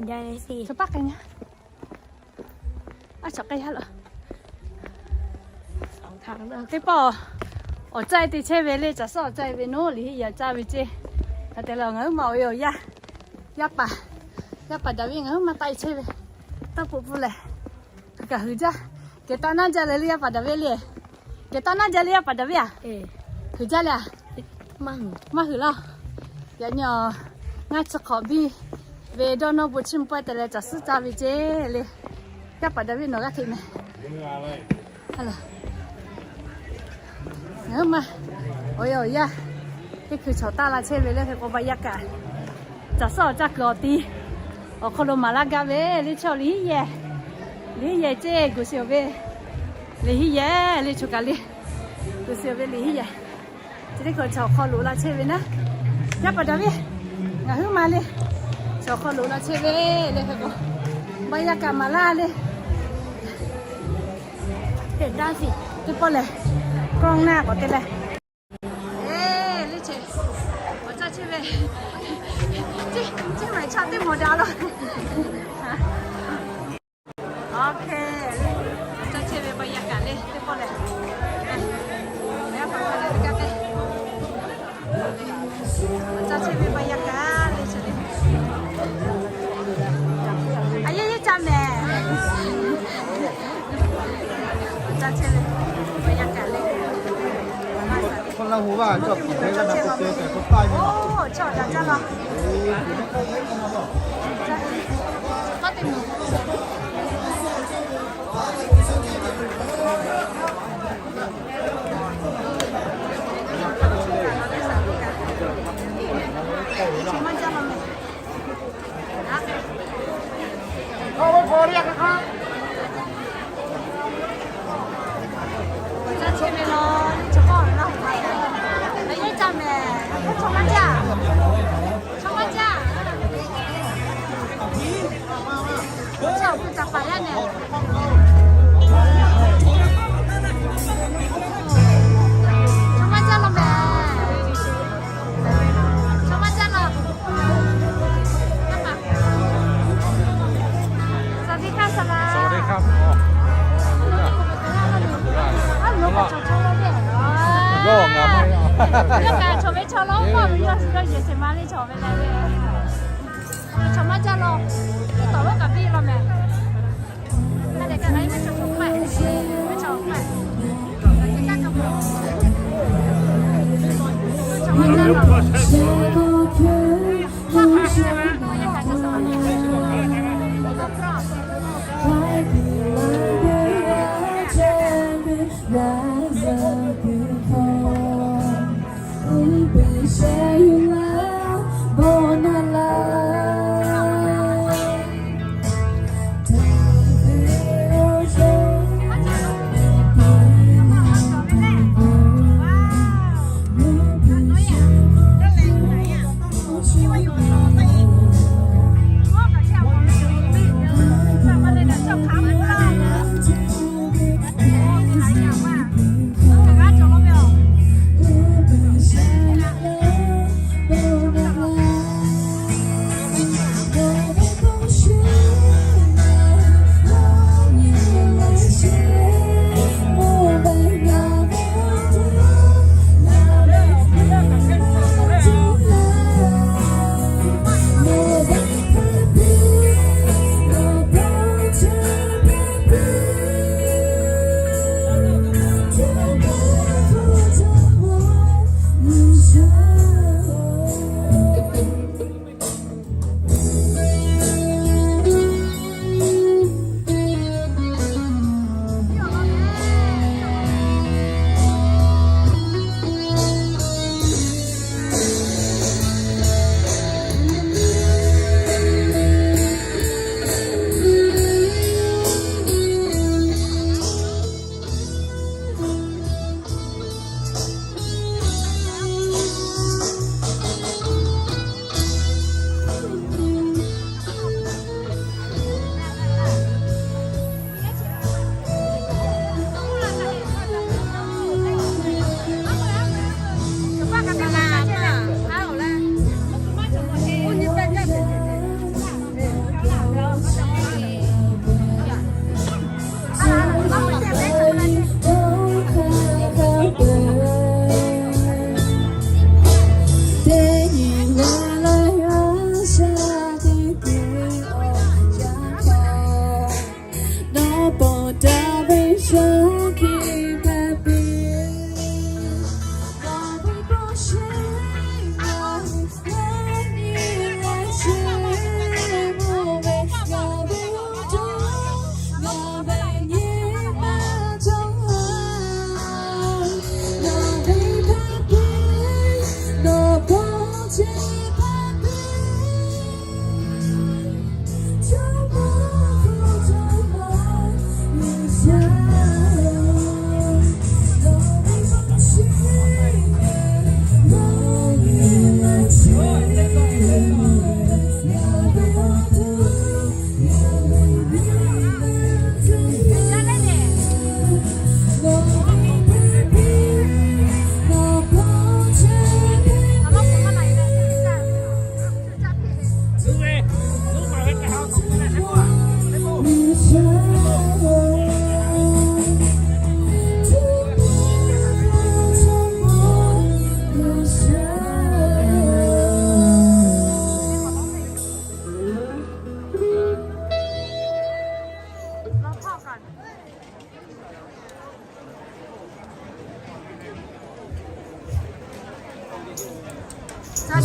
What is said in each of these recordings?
Chaw paˉ k'ai nya. Aˉ chawꞈ k'ai yaˇ laˬ. Teˇ pawˆ awˬ caiˇ te chehˇ ve le, caˬ suhˉ awˬ caiˇ ve naˉ, Liꞈ henˇ yehˬ caˇ ve ceˇ. Hk'e te leh ngaˬ huiˉ ma awˬ e awˬ yaˇ, yaˇ paˍ, yaˇ paˍ Daˍviˆ ngaˬ huiˉ ma taˆ e chehˇ ve, taˇ poꞈ pfuhˇ leh, hk'e kaꞈ huiˍ jaˇ. Kehˬ taˇ naˇ jaˇ leh le, yaˇ paˍ Daˍviˆ le. Kehˬ taˇ naˇ jaˇ le, yaˇ paˍ Daˍviˆ-a. Huiˍ jaˇ le-a. Maˇ huiˍ laˇ. Yaꞈ nyi ngaˇ chi hk'awꞈ biˇ ve dawˇ nawˇ bon chiˇ mvuh pawehˇ te leh caˬ suhˉ caˇ ve ceˇ le. Yaˇ paˍ Daˍviˆ nawˬ g'aˇ hteꞈ meh. Ngaˬ huiˉ ma awˬ e awˬ yaˇ teˇ hkui chawˬ taˇ la chehˇ ve le, hk'e k'o ba yaˇ kaꞈ caˬ suhˉ awˬ caˇ kuiˬ awˬ ti awˬ hk'aw lo maˍ laˇ gaˇ ve le. Chaw Liꞈ henˇ yehˬ, Liꞈ henˇ yehˬ ceˇ, guˬ shiˍ awˬ ve Liꞈ henˇ yehˬ le, choˬ kaˬ le, guˬ shiˍ awˬ ve Liꞈ henˇ yehˬ. Chi teˇ hkui chaw awˬ hk'aw loꞈ la chehˇ ve naˉ, yaˇ paˍ Daˍviˆ, ngaˬ huiˉ ma le, chaw awˬ hk'aw loꞈ la chehˇ ve le, hk'e k'o ba yaˇ kaꞈ maˍ laˇ le. Teˇ pawˆ lehˬ, kawˇ naˆ k'awꞈ te leh, le ce, awˬ caˇ chehˇ ve, ceˇ maˬ chaˇ teˇ mawˬ daꞈ laˇ. Awˬ hk'e, awˬ caˇ chehˇ ve ba yaˇ kaꞈ le, teˇ pawˆ lehˬ, awˬ caˇ chehˇ ve ba yaˇ kaꞈ le ce le. A yehˬ yehˬ caˇ mehˍ. Awˬ caˇ chehˇ ve ba yaˇ kaꞈ le. Oˇ, chaw daꞈ jaˇ law.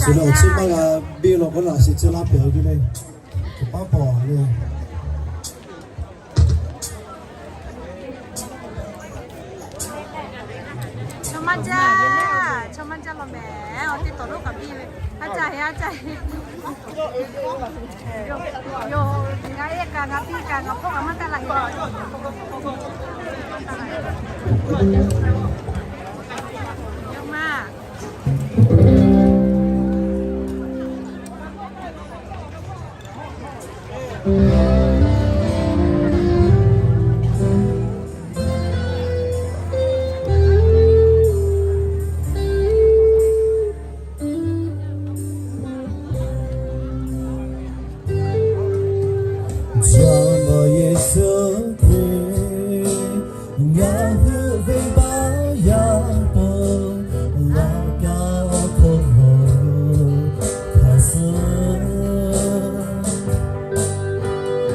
Chi ma g'a biˇ law k'o, laꞈ shiˍ chi laˇ pehˍ ve le. Paˉ pawˍ le. Chaw maˇ jaˇ, chaw maˇ jaˇ law mehˍ. Awˬ te tawˍ lonˉ kaꞈ biˇ ve. A caˇ heˆ, a caˇ heˆ. Yoˬ, yoˬ, ngaˬ e kaꞈ ngaˬ piˇ kaꞈ ngaˬ hpawˇ kaꞈ maˇ taˇ laˇ heˆ. Yoˬ ma. Jawˇmawˇ Yeˍsuˆ Hkriꞈ, ngaˬ hui venˇbaˆ yaˇ pon laꞈ ka awˬ hk'aw lo hk'a suh,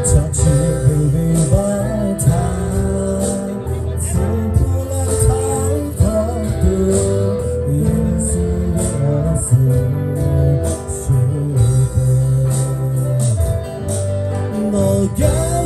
chaꞈ chiˆ ve venˇbaˆ htaꞈ tcuh pfuhˇ laˇ htaˇ hk'a tuˬ, Yeˍsuˆ ve awˬ suhˍ shuˍ peuˬ. Nawˬ gaˇ